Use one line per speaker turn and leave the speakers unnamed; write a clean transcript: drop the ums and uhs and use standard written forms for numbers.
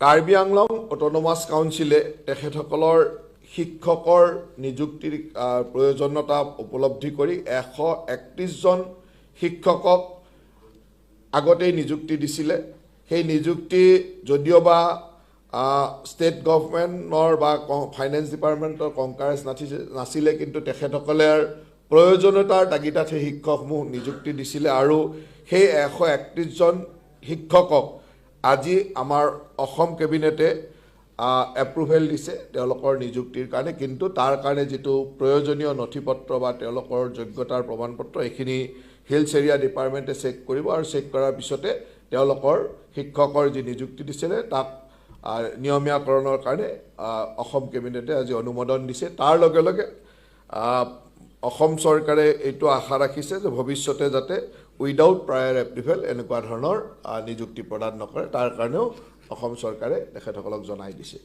Karbi Anglong autonomous কাউন্সিলে তেখেতসকলৰ শিক্ষকৰ নিযুক্তিৰ প্ৰয়োজনীয়তা উপলব্ধি কৰি 131জন শিক্ষকক আগতেই নিযুক্তি দিছিলে। সেই নিযুক্তি যদিওবা ষ্টেট গভমেণ্টৰ বা ফাইনেন্স ডিপাৰ্টমেণ্টৰ কনকাৰেঞ্চ নাছিলে, কিন্তু তেখেতসকলে প্ৰয়োজনীয়তাৰ তাগিদাত সেই শিক্ষকসমূহ নিযুক্তি দিছিলে আৰু সেই 131জন শিক্ষকক আজি আমাৰ অসম কেবিনেটে এপ্ৰুভেল দিছে তেওঁলোকৰ নিযুক্তিৰ কাৰণে। কিন্তু তাৰ কাৰণে যিটো প্ৰয়োজনীয় নথি পত্ৰ বা তেওঁলোকৰ যোগ্যতাৰ প্ৰমাণপত্ৰ, এইখিনি হিলছ এৰিয়া ডিপাৰ্টমেণ্টে চেক কৰিব আৰু চেক কৰাৰ পিছতে তেওঁলোকৰ শিক্ষকৰ যি নিযুক্তি দিছিলে তাক নিয়মীয়াকৰণৰ কাৰণে অসম কেবিনেটে আজি অনুমোদন দিছে। তাৰ লগে লগে অসম চৰকাৰে এইটো আশা ৰাখিছে যে ভৱিষ্যতে যাতে উইদাউট প্ৰায়ৰ এপ্ৰুভেল এনেকুৱা ধৰণৰ নিযুক্তি প্ৰদান নকৰে, তাৰ কাৰণেও অসম চৰকাৰে তেখেতসকলক জনাই দিছে।